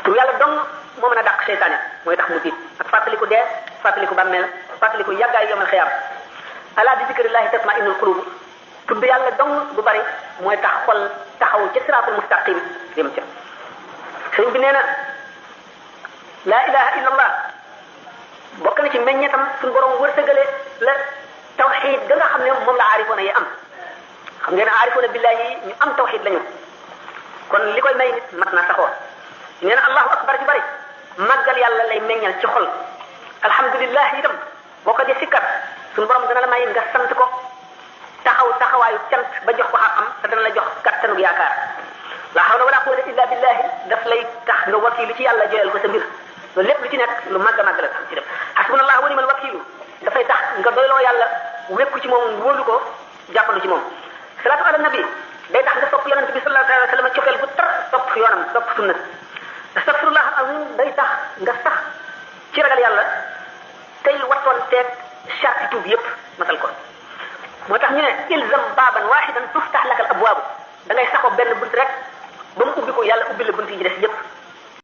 tur yàlla dong moo mën a dàq seytaane mooy tax mu tiit ak fàttaliku dee fàttaliku bàmmeel fàttaliku yàggaay yomal xiyaam ala bi zikrillahi tatma'innul qulub tudd yàlla dong bu bari mooy tax xol taxaw ca siraatul mustaqim dem ca sëñ bi nee na laa ilaha illa allah bokk na ci meññetam suñu borom wërsëgale la tawxid ga nga xam ne moom la aarifoona yi am xam ngeen ne aarifoona billahi yi ñu am tawxid lañu kon li koy may nit mat na saxoo nee na allahu akbar ji bari màggal yàlla lay meññal ci xol alhamdulillah itam boo ko di sikkar suñu borom dana la may nga sant ko taxawaayu cant ba jox ko xaqam te dana la jox kattanug yaakaar la hawla wala quwwata illa billahi daf lay tax nga wakiilu ci yàlla joyal ko sa mbir loolu lépp lu ci nekk lu màgg a màgg la ci def hasbunallahu wa ni'mal wakiilu dafay tax nga doyloo yàlla wékku ci moom wóolu ko jàppandu ci moom salaatu ala nabi day tax nga sopp yonent bi sallallahu alayhi wa sallam cofeel bu tar topp yoonam topp sunna astaghfirullah azim day tax nga sax ci ragal yàlla tey wattoon teeg charte tuub yépp matal ko moo tax ñu ne ilzam baaban waahidan tuftax laka al abwaabu da ngay saxoo benn bunt rek ba mu ubbi ko yàlla ubbi la bunt yi des yépp